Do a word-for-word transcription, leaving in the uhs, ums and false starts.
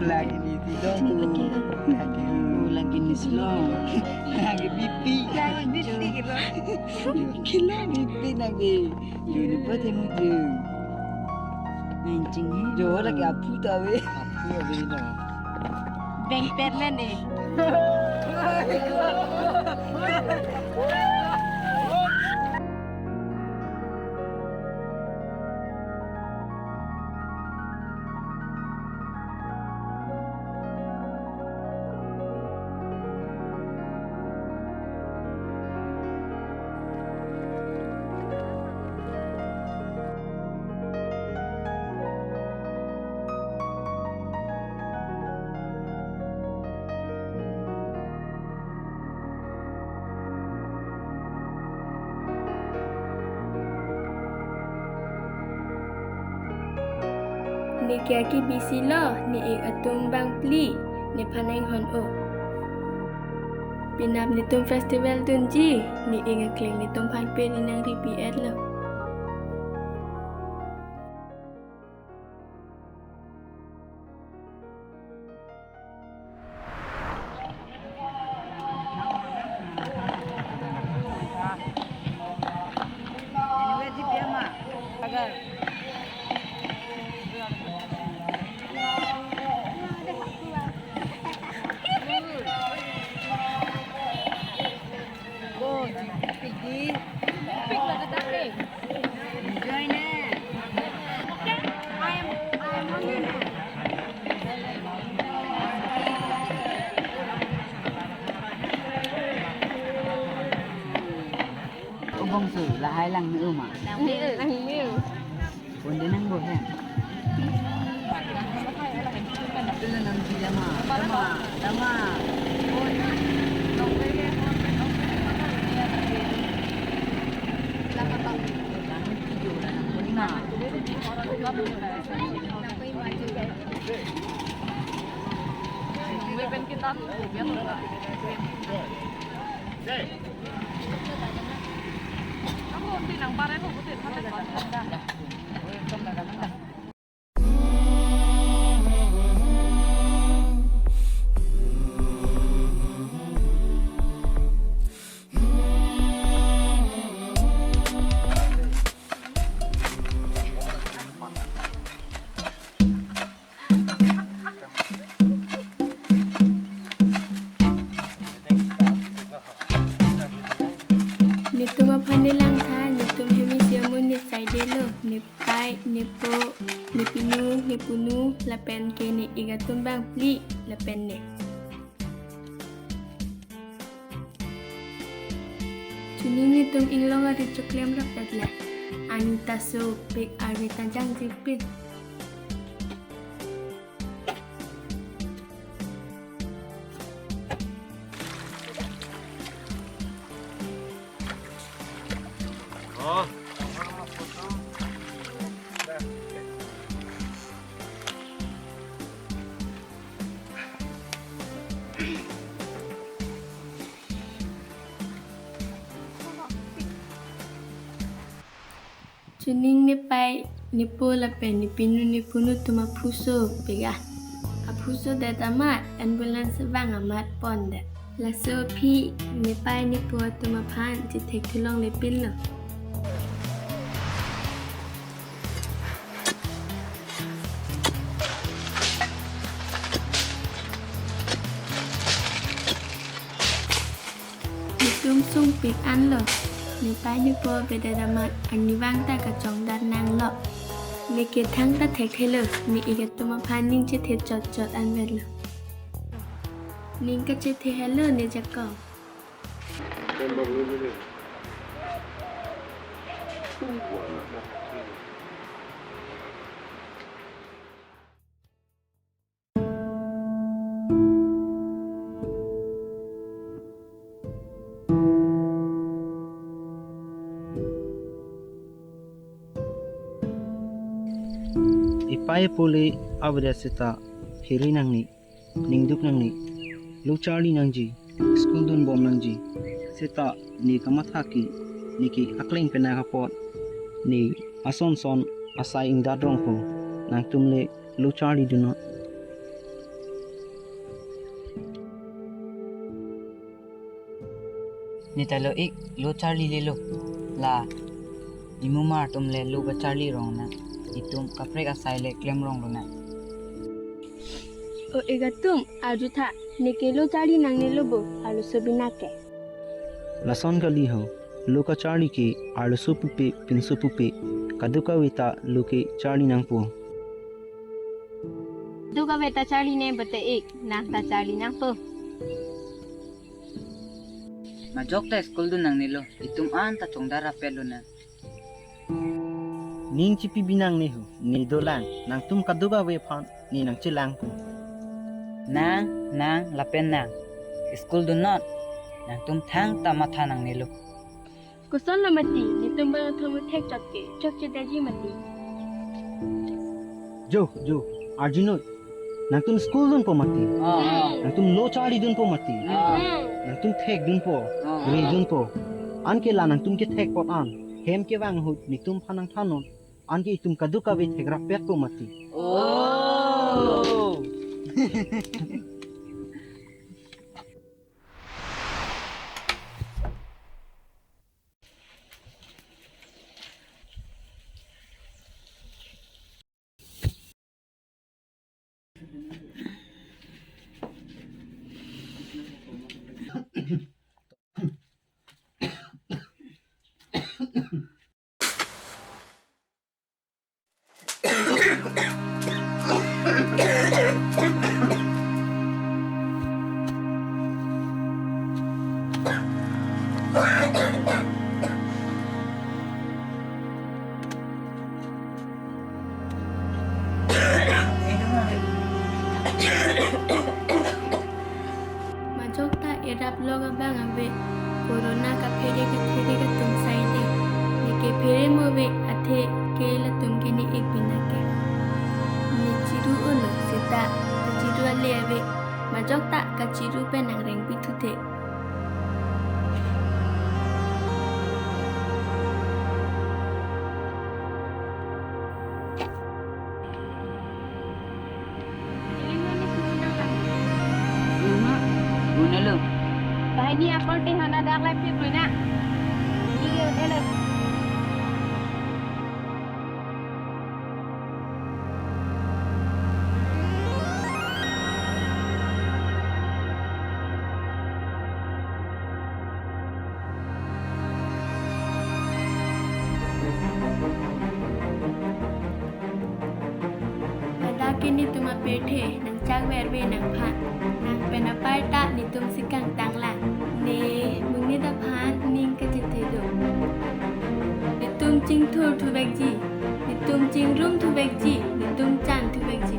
Lagi di Shillong. Lagi di Shillong. Lagi B P. Lagi B P kilo. Kilo B P lagi. Juni pa temu je. Mancing. Jo lagi apu ta ave. Apu ave na. Beng permen eh. Neke aki B C lo, ne ik atum bang phli, nephan inghon-o. Penap netum festival dunji, ne ik akleng netumphan peri nangri pi-et lo. Enjoy na. O bongso, lahai lang me uma. Lang me. Lang me. Pon de nang bo hem. Pila nang di dama, dama, dama. Pon. Lang me. Lang me. Lang me. Netum aphan ne langtha, netum hem isi amun ne saidelo, nepei, nepo, nepinu, nepunu, lapen ke ne ik atum bang phli, lapen ne. Chini netum inglong ari choklem rap-et le. Ani ta sopik ari ta jangji pin. Chuning nepei, nepo lapen nepinu nepunu atum aphu sopik ah. Aphu sodet amat, ambulance abang amat pondet. Laso aphi nepei nepo atum aphan chethek thulongle pinlo. Netum sungpik anlo. Nepei nepo avedet amat arnivang ta kachongdat nanglo. Neke thangta thekthelo, ne ik atum aphan ning chethe chotchot anvetlo. Ning kachethe helo ne jakong. Epei epo le avedet seta phiri nangne, ningduk nangne, lo charli nangji, school dunbom nangji. Seta ne kamatha ke, neke akleng penak apot, ne ason son asai ingdat rong ko, nangtum le lo charlidun non. Neta lo ik lo charlilelo. La imumar atum le lo kacharli rong nang. Itum kaprek asai le klem rong lonang. O ik atum, arjutha, neke lo charli nangnelo bo, arloso bina ke. Lason kali ho, lo kacharli ke arloso pupe, pinso pupe, kadokave ta lo ke charli nangpo. Kadokave ta charli ne bate ik, nang ta charli nangpo. Majok ta school dun nangnelo, itum an ta chongdar rapet lonang. Ning chipi binang ne ho, ne dolang, nangtum kadokave aphan ne nangchelangpo. Nang, nang, lapen nang, school dunnot, nangtum thangta matha nangnelo. Kosonlo mati, netum bang athom thek chot ke, chokchedaji mati. Jo, jo, arjunoi. Nangtum school dunpo mati. Ah, ah. Nangtum lo charli dunpo mati. Ah. Nangtum thek dunpo, ah, re dunpo. Anke la nangtum kethek apot an hem kevang ahut netum aphan nangthannon. Anke itum kadokave thek rapetpo mati. Oh. Majok ta erap lok abang ave, corona kaphere kathere katum saide. Neke phere mo ave, athe ke latum ke ne ik bina ke. Ne chiru-olo seta, kachiru ale ave, majok ta kachiru pen nangreng pithu the. Ini ma, gunalo. Bahini apor te hana dak lai pip na. Ini ke hotel. Ladak ke netum apirthe nangchak verve nangphan. Nang pen apar ta netum si kangtang lang. Ne monit aphan ning kachethe do. Netum chingthur thuvekji, netum chingrum thuvekji, netum chan thuvekji.